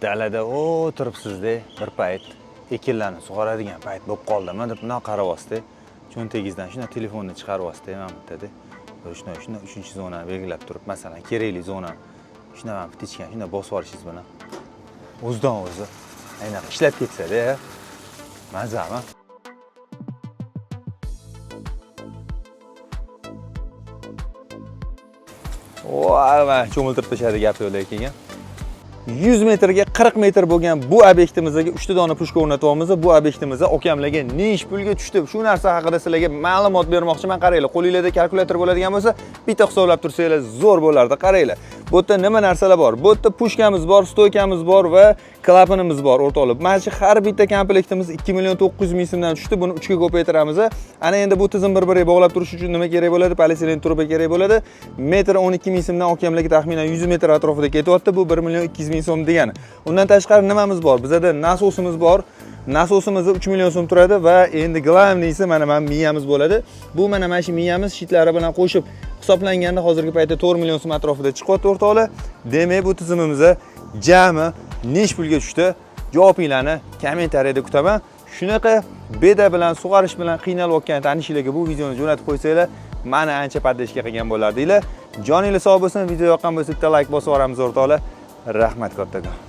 Dalada o'tiribsizda, bir payt ekinlarni sug'oradigan payt bo'lib qoldimi deb bundoq qarayapsizda, cho'ntagingizdan shunday telefonni chiqaryapsizda, mana bu yerda shunday shunday uchinchi zonani belgilab turib, masalan, kerakli zonani shunday mana птичка ni shunday bosib yuborishingiz bilan o'zidan o'zi aynan ishlab ketsada, mazami. Voy, mana cho'miltirib tashladi, gap yo'q lekin. 100 metrga 40 metr bo'lgan bu obyektimizga 3 ta dona пушка o'rnatyapmiz. Bu obyektimizga okamlarga nech pulga tushdi? Shu narsa haqida sizlarga ma'lumot bermoqchiman. Qaranglar, qo'linglarda kalkulyator bo'ladigan bo'lsa, bitta hisoblab tursanglar zo'r bo'lardi. Qaranglar. Bu yerda nima narsalar bor? Bu yerda пушка miz bor, стойка miz bor va klapanimiz bor, o'rtoqlar. Mana shu har bitta komplektimiz 2 million 900 ming so'mdan tushdi. Buni 3 ga ko'paytiramiz. Ana endi bu tizim bir-biriga bog'lab turish uchun nima kerak bo'ladi? Polietilen truba kerak bo'ladi. Metr 12 ming so'mdan okamlarga taxminan 100 metr atrofida ketyapti. Bu 1 million 200 ming so'm degani. Undan tashqari nimamiz bor? Bizada nasosimiz bor. Nasosimiz 3 million so'm turadi va endi главный si mana miyamiz bo'ladi. Bu mana shu miyamiz щит lari bilan qo'shib hisoblanganda hozirgi paytda 4 million so'm atrofida chiqyapti, o'rtoqlar. Demak, bu tizimimizda jami nech pulga tushdi? Javobinglarni kommentariyada kutaman. Shunaqa beda bilan sug'arish bilan qiynalayotgan tanishinglarga bu videoni jo'natib qo'ysanglar, mani ancha поддержка qilgan bo'lardinglar. Joninglar sog' bo'lsin, video yoqqan bo'lsa bitta like bosib yuboramiz, o'rtoqlar. Rahmat kattakon.